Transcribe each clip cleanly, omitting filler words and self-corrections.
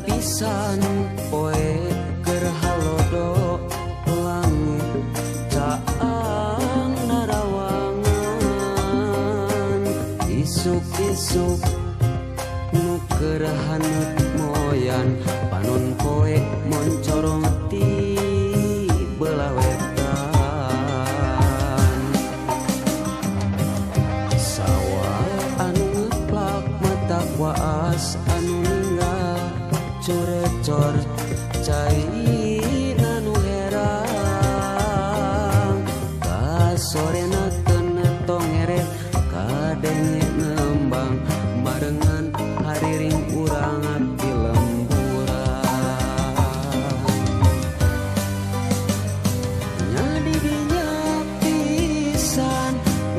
pisan poe keur halodo langit caang narawangan. Isuk-isuk nu keur haneut moyan panon poe moncorong ti belah wetan. Sawah anu ngeplak mata waas anu ninggal curecor cai anu herang. Kasorena tongeret kadenge ngembang barengan hariring urang di lemburan. Nya didinya pisan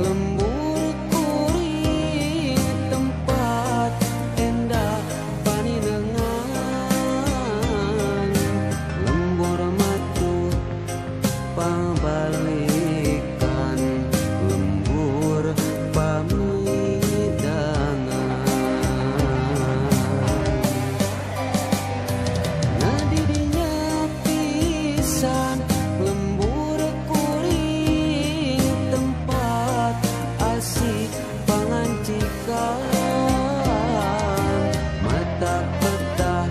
lembur kuring tempat endah paninengan. Lembur matuh pabalikan lembur pamidangan. Nya didinya pisan lembur kuring tempat asik pangancikan. Mata petah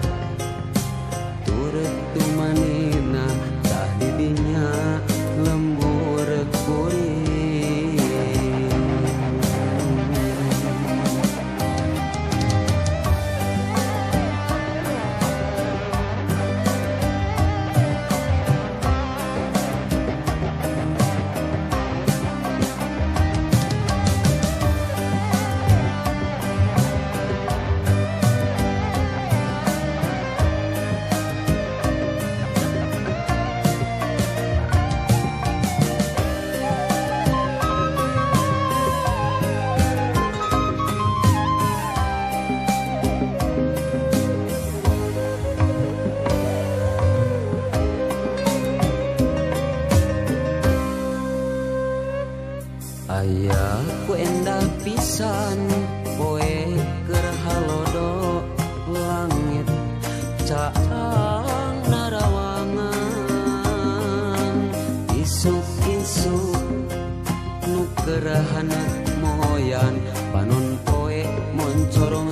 turut tumanina tah didinya lembur kuring. Aya ku endah pisan poe keur halodo langit caang narawangan. Isuk-isuk nu keur haneut moyan panon poe moncorong